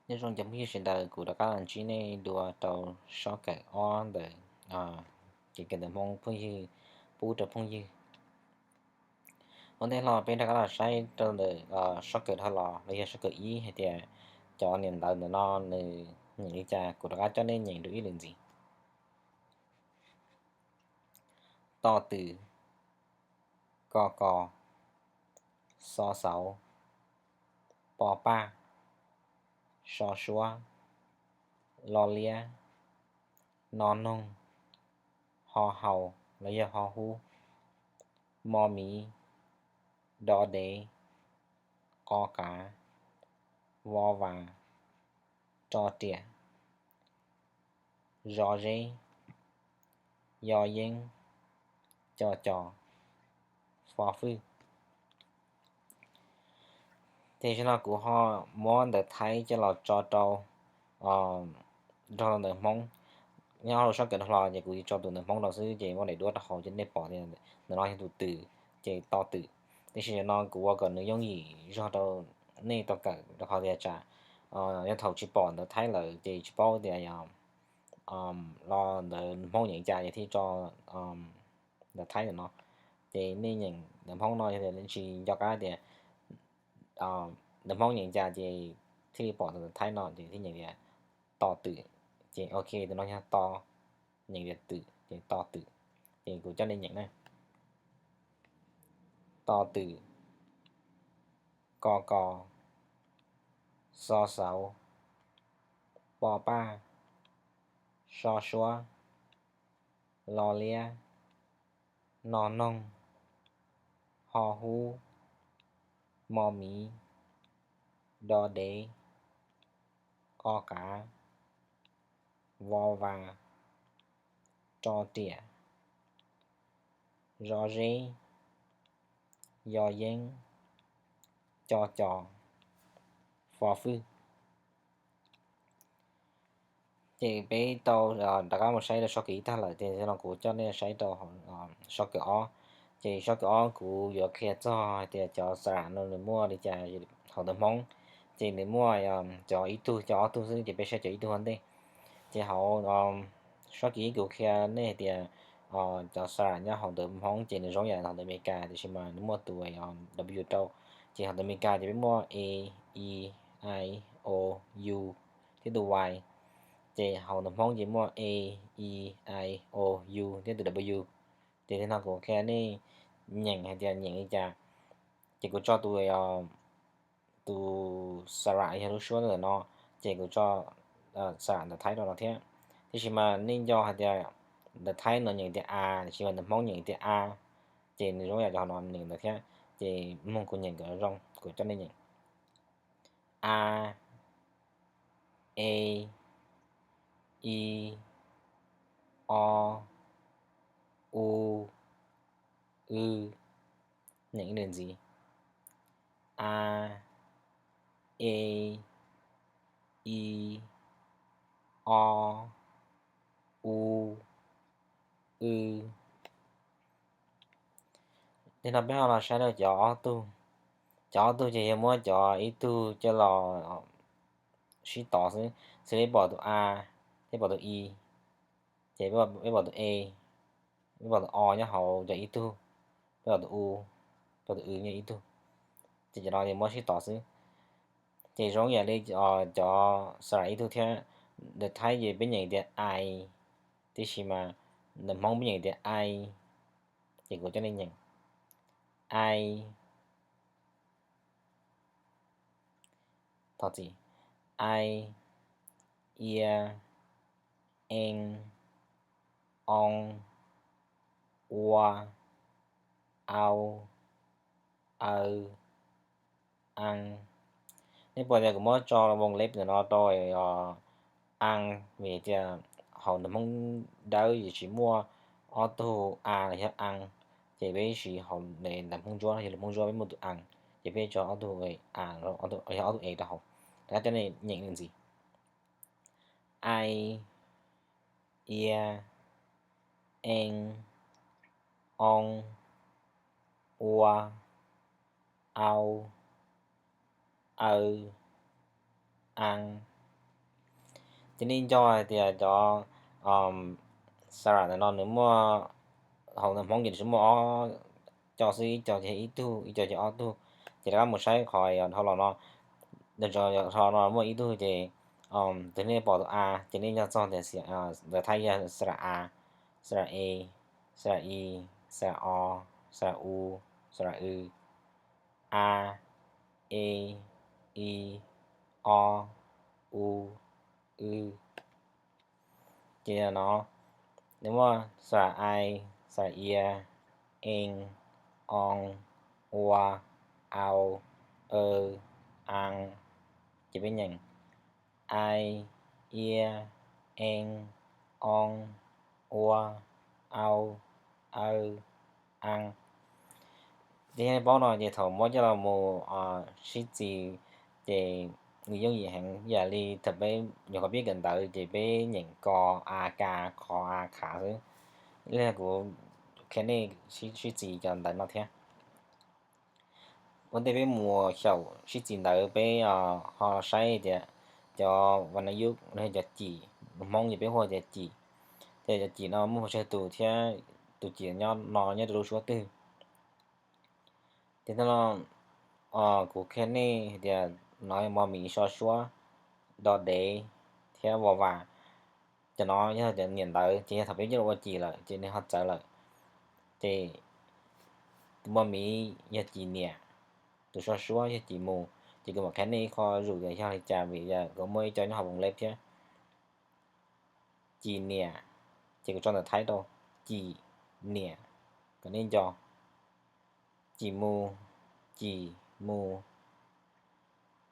Nyob zoo cov phooj ywg sawv daws, kuv rov qab los ntsib nej dua rau sob kawm ob ntawm kev kawm ntawv Hmoob phooj ywg pub rau phooj ywg. Ua ntej los peb rov qab los saib rau ntawm sob kawm dhau los los yog sob kawm ib hais tias cov niam ntawv ntawm no nws nyeem li cas, kuv rov qab coj nej nyeem dua ib lwm ntxiv. To twm, ko kos, xo xauv, po paj, so suab, lo liab, no noog, ho haus los yog ho hub, mo miv, do dev, qo qav, vo vas, ro riam, zos zeb, yos yeeb, co cos, fo fwj. Ces zaum no kuv ho muab ntawv Thaib coj los tso rau, nrog rau ntawv Hmoob. Nyob hauv sob kawm dhau los ces kuv tso tus ntawv Hmoob rau xwb ces muaj daim duab rau hauv ces nej pom tias ntawm no yog tus twm, ces to twm. Tiam sis zaum no kuv ua kom nws yooj yim zog rau nej tau kawm rau qhov tias tsam yog thaum tsis pom ntawv Thaib lawm ces tsis paub tias yog los ntawv Hmoob nyeem cas ces thiaj tso ntawv Thaib ntawm no. Ces nej nyeem ntawv Hmoob no yog tias tsis nco qab tias ntawv Hmoob nyeem cas ces thiaj li pom ntawv Thaib no ces thiaj nyeem tias to twm. Ces ok, tus no yog to, nyeem tias twm ces to twm. Ces kuv coj nej nyeem na: To twm, ko kos, xo xauv, po paj, so suab, lo liab, no noog, ho hub, mo miv, do dev, qo qav, vo vas, ro riam, zos zeb, yos yeeb, co cos, fo fwj. Ces peb tau rov qab mus saib rau sob kawm ib tag lawm, ces no kuv coj nej saib rau sob kawm ob. Ces sob kawm ob kuv yuav qhia txog hais tias cov xas lam no nws muaj li cas hauv ntawv Hmoob. Ces nws muaj cov ib tug cov ob tug xwb, ces peb saib cov ib tug ua ntej. Ces hauv sob kawm ib kuv qhia nej hais tias cov xas lam nyob hauv ntawv Hmoob ces nws zoo yam hauv ntawv Amelikas, tiam sis mas nws muaj tus W rau. Ces hauv ntawv Amelikas ces peb muaj A, E, I, O, U thiab tus Y. Ces hauv ntawv Hmoob ces muaj A, E, I, O, U thiab tus W. Ces li no kuv qhia nej nyeem hais tias nyeem li cas. Ces kuv tso tus, tus xas lam yog lub suab ntawm no, ces kuv tso xas lam ntawv Thaib rau no thiab. Tiam sis mas nej nco hais tias ntawv Thaib no nyeem tias a, tiam sis mas ntawv Hmoob nyeem tias a, ces nws zoo yam cov hauv no nyeem ntawd thiab. Ces mloog kuv nyeem kom zoo, kuv coj nej nyeem: A, E, I, O, U, W. Nyeem ib lwm ntxiv: A, E, I, O, U, W. Nim no peb ho los saib rau cov ob tug. Cov ob tug ces yog muab cov ib tug coj los sib tov xwb. Xws li peb pom tus A, peb pom tus I, ces peb pom tus E, peb pom tus O nyob hauv cov ib tug, peb pom tus U, peb pom tus W nyob ib tug. Ces cov no ces muab sib tov xwb. Ces zoo yam li cov xas lam ib tug thiab. Ntawv Thaib ces peb nyeem tias ai, tiam sis mas ntawv Hmoob peb nyeem tias ai. Ces kuv coj nej nyeem: ai, thov txim, ai, ia, ee, oo, ua, au, aw, aa. Nej pom tias kuv muab tso voos leb ntawm no rau aa, vim tias hauv ntawv Hmoob Dawb tsis muaj ob tug a los yog aa, ces peb siv hauv ntawv Hmoob Ntsuab, yog lus Hmoob Ntsuab peb muaj tus aa, ces peb tso ob tug a, yog ob tug e rau hauv. Rov qab coj nej nyeem ib lwm ntxiv: ai, ia, ee, oo, ua, au, aw, aa. Ces nej nco hais tias cov Sarah ntawm no nws muaj, hauv ntawm Hmoob ces nws tsuas muaj ob co xwb, ib co ces ib tug, ib co ces ob tug. Ces rov qab mus saib qhov dhau los no, dhau los no muaj ib tug ces, tus nej pom tus a ces nej nco txog tias ntawv Thaib yog Sarah a, Sarah e, Sarah i, Sarah o, Sarah u, Sarah w, a, e, i, o, u, w. Ces no nws muaj Sarah i, Sarah ia, en, on, ua, au, aw, an. Ces peb nyeem ai, ia, en, on, ua, au, aw, an. Ces yog nej paub no ces thaum muab coj los mus sib txis ces nws yooj yim heev, yam li thaum peb nyuam qhuav pib kawm ntawv ces peb nyeem ko, a, ka, qho, a, kha xwb. Li kuv qhia nej sib txis cov ntawv no thiab. Ua ntej peb mus xyaum sib txis ntawv peb ho saib tias cov vas na yub los yog cov cim, lus Hmoob ces peb hu tias cim. Ces cov cim no muaj tsawg tus thiab tus cim no nyob rau lub suab twg. Ces no kuv qhia nej hais tias no mo mis so suab, do dev thiab vos vas. Cov no yog cov niam ntawv ces yog thaum peb coj los ua cim lawm ces nws ho txawv lawm. Ces tus mo mis yog cim niam, tus so suab yog cim mus. Ces kuv mam qhia nej ib qho zuj zus tias yog li cas vim yog kuv muaj ib co nyob hauv voos leb thiab. Cim niam, ces kuv tso ntawv Thaib rau, cim niam, kom nej nco. Cim mus, cim mus.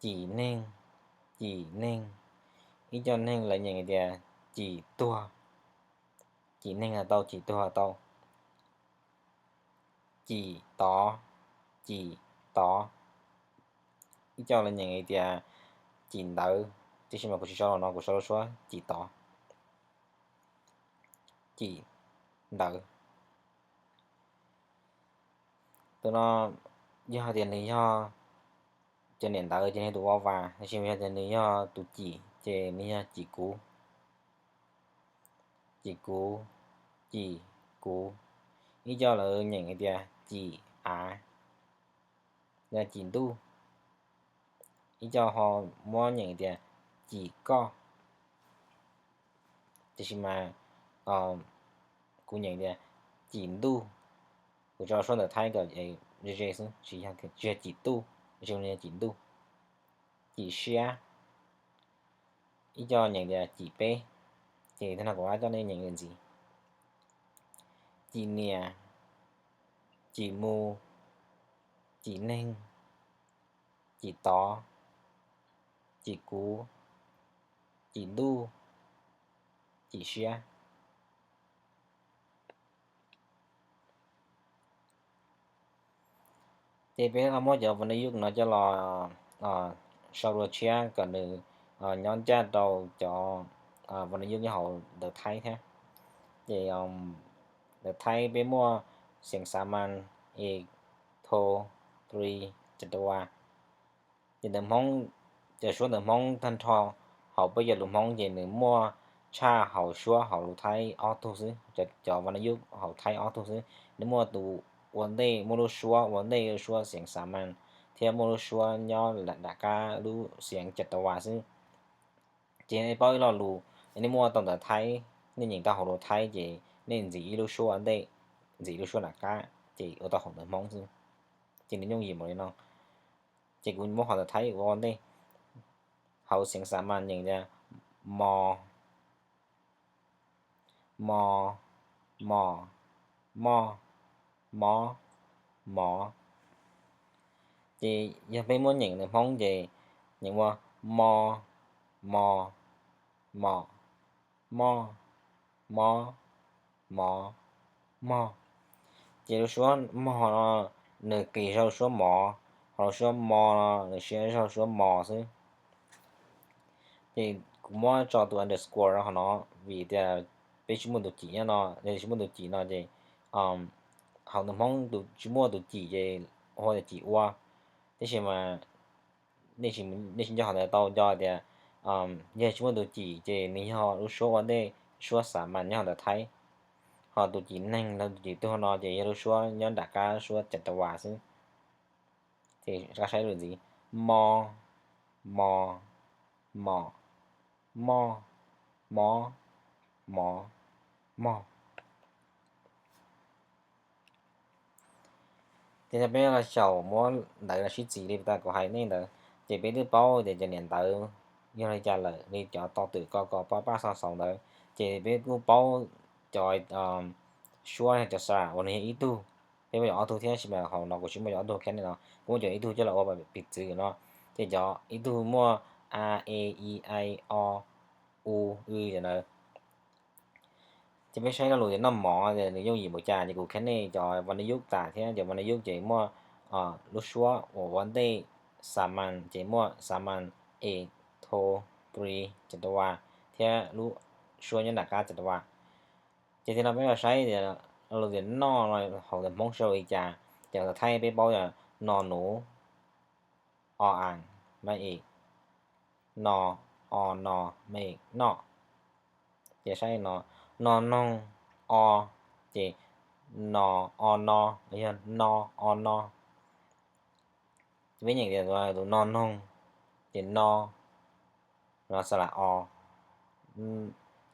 Cim neeg, cim neeg. Ib co neeg lawv nyeem tias cim tuag. Cim neeg los tau, cim tuag los tau. Cim tod, cim tod. Ib co lawv nyeem tias cim ntawv, tiam sis mas kuv tsis sau los no, kuv sau lub suab cim tod, cim ntawv. Tus no yog tias nws yog cov niam ntawv ces nws tus vos vas, tiam sis yog tias nws yog tus cim ces nws yog cim kuv. Cim kuv, cim kuv. Ib co lawv nyeem tias cim av, yog cim ntuj. Ib co ho muab nyeem tias cim koj, tiam sis mas kuv nyeem tias cim ntuj. Kuv tso suab ntawv Thaib kom ze ze xwb, tsis yog cim tuj, tiam sis yog cim ntuj. Cim siab, ib co nyeem tias cim peb, ces tag no kuv rov qab coj nej nyeem ntxiv. Cim niam, cim mus, cim neeg, cim tod, cim kuv, cim ntuj, cim siab. Ces peb ho muab cov vas na yub no coj los sau dua tshiab kom nws nyob ncaj rau cov vas na yub nyob hauv ntawv Thaib thiab. Ces ntawv Thaib peb muaj xeev xav mas, ib, tho, three, cetcetera. Ces ntawv Hmoob, cov suab ntawv Hmoob tag nrho hauv peb cov lus Hmoob ces nws muaj tshaj hauv suab hauv lus Thaib ob tug xwb, cov vas na yub hauv Thaib ob tug xwb. Nws muaj tus ua ntej, muaj lub suab ua ntej lub suab xeev xav mas, thiab muaj lub suab nyob nram qab lub xeev cetcetera xwb. Ces nej paub ib lo lus, nej muaj tau ntawv Thaib, nej nyeem tau hauv lus Thaib ces nej ntxiv ib lub suab ua ntej, ntxiv ib lub suab nram qab ces ua tau hauv ntawv Hmoob xwb. Ces nws yooj yim npaum li no. Ces kuv muab qhov ntawv Thaib ua ua ntej. Hauv xeev xav mas nyeem tias mo, mo, mos, moj, mob, mov. Ces yog peb muab nyeem ntawv Hmoob ces nyeem ua mo, mos, mos, moj, mob, mov, mog. Ces lub suab mog no nws qis zog lub suab mov, ho lub suab mo no nws siab zog lub suab mos xwb. Ces kuv muab tso tus underscore rau hauv no vim tias peb tsis muaj tus cim nyob no, yog tsis muaj tus cim no ces hauv ntawv Hmoob tsis muaj tus cim ces hu tias cim ua. Tab sis mas nej tsis nco qhov ntawd tau nco tias Yog tsis muaj tus cim ces nws yog lub suab ua ntej suab xav mas nyob hauv ntawv Thaib, ho tus cim neeg los tus cim tuag no ces yog lub suab nyob nram qab suab cas tas vas xwb. Ces saib lus ntxiv: mo, mos, mom, moj, mob, mov, mog. Ces yog peb los xyaum muab ntawv los sib txis li tas kuv hais nej ntawd ces peb twb paub tias cov niam ntawv yog li cas lawm, li cov to twm ko ko pab paj xo xaus ntawd, ces peb kuj paub cov suab cov sara uas nws yog ib tug. Peb muaj cov ob tug thiab, tab sis mas hauv no kuv tsis muaj cov ob tug kheeb no, kuv muaj cov ib tug coj los ua piv txwv no. Ces cov ib tug muaj a, e, i, o, u, y ntawd. Ces peb saib lo lus tias noj mov nws yooj yim npaum cas ces kuv qhia nej cov vaj nij yub tas thiab. Cov vaj nij yub ces muaj lub suab uas ua ntej xav mas ces muaj xav mas, es, tho, pris, cas tas vas, thiab lub suab nyob nram qab cas tas vas. Ces tib no peb los saib tias lo lus tias noj no hauv ntawv Hmoob sau li cas. Ces hauv ntawv Thaib peb paub yog no nuv, o as, ma es, no, o no, ma es, noj. Ces saib no, no noog, o, ces no, o no, yog no, o no. Ces peb nyeem tias tus no noog, ces no, no xa las o,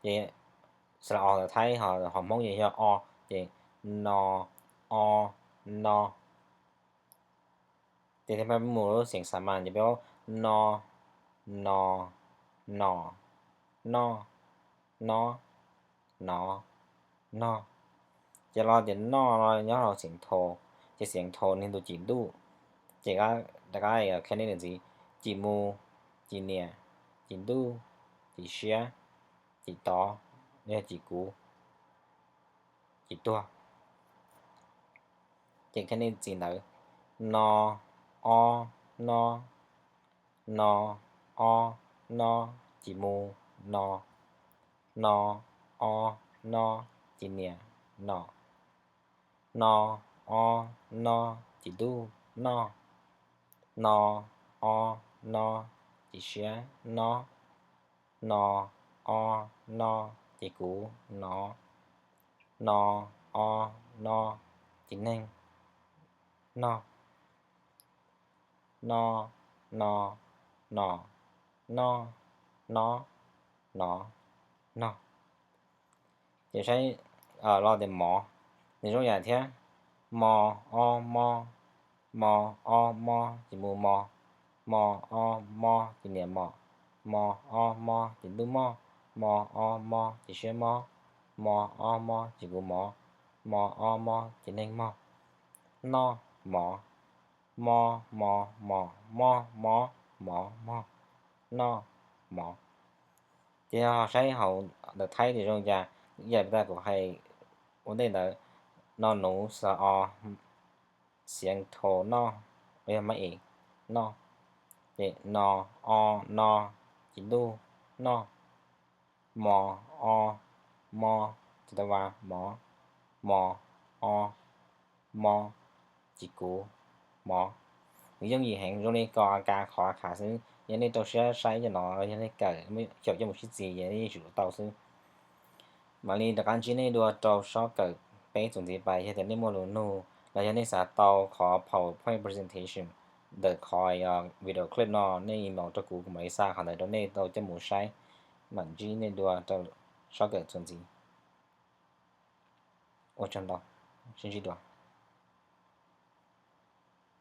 ces xa las o ntawv Thaib ho hauv Hmoob ces yog o, ces no, o, no. Ces thiaj peb mus lub xeev xav mas ces peb paub no, no, no, noj, nob, nov, nog. Ces lo tias noj no nyob rau xeev Thaus, ces xeev Thaus nws tus cim ntuj, ces rov qab qhia nej lus ntxiv: cim mus, cim niam, cim ntuj, cim siab, cim tod, yog cim kuv, cim tuag. Ces qhia nej txis ntawv: no, ob, nob, no, ob, nob, cim mus, no, no, ob, nob, cim niam, nom, no, ob, nob, cim ntuj, noj, no, ob, nob, cim siab, nob, no, ob, nob, cim kuv, nov, no, ob, nob, cim neeg, nog, no, no, nom, noj, nob, nov, nog. Ces saib lo tias mov, nws zoo yam thiab: mo, ob, mob, mo, ob, mob, cim mus, mos, mo, ob, mob, cim niam, mom, mo, ob, mob, cim ntuj, moj, mo, ob, mob, cim siab, mob, mo, ob, mob, cim kuv, mov, mo, ob, mob, cim neeg, mog, noj, mov, mob, mo, mos, mob, mob, mov, mog, noj, mov. Ces yog saib hauv ntawv Thaib tias zoo cas, yam li kuv hais ua ntej ntawd, no nuv xa o, xeev Thaus noj, yog ma es, noj, ces no, o, no, cim ntuj, noj, mo, ob, mob, cim tas vas, mov, mo, ob, mob, cim kuv, mov. Nws yooj yim heev, zoo li kos a kas qhov a khav xwb. Yog nej rau siab saib cov no, yog nej kawm xyaum coj mus sib txis, nej yeej tsum tau xwb. Mam li rov qab ntsib nej dua rau sob kawm peb txuas ntxiv pais. Yog tias nej muaj lus nug los yog nej xav tau qhov PowerPoint presentation ntawm qhov video clip no, nej email rau kuv, kuv mam li xa qhov ntawd rau nej tau coj mus saib. Mam ntsib nej dua rau sob kawm txuas ntxiv. Ua tsaug ntau, sib ntsib dua.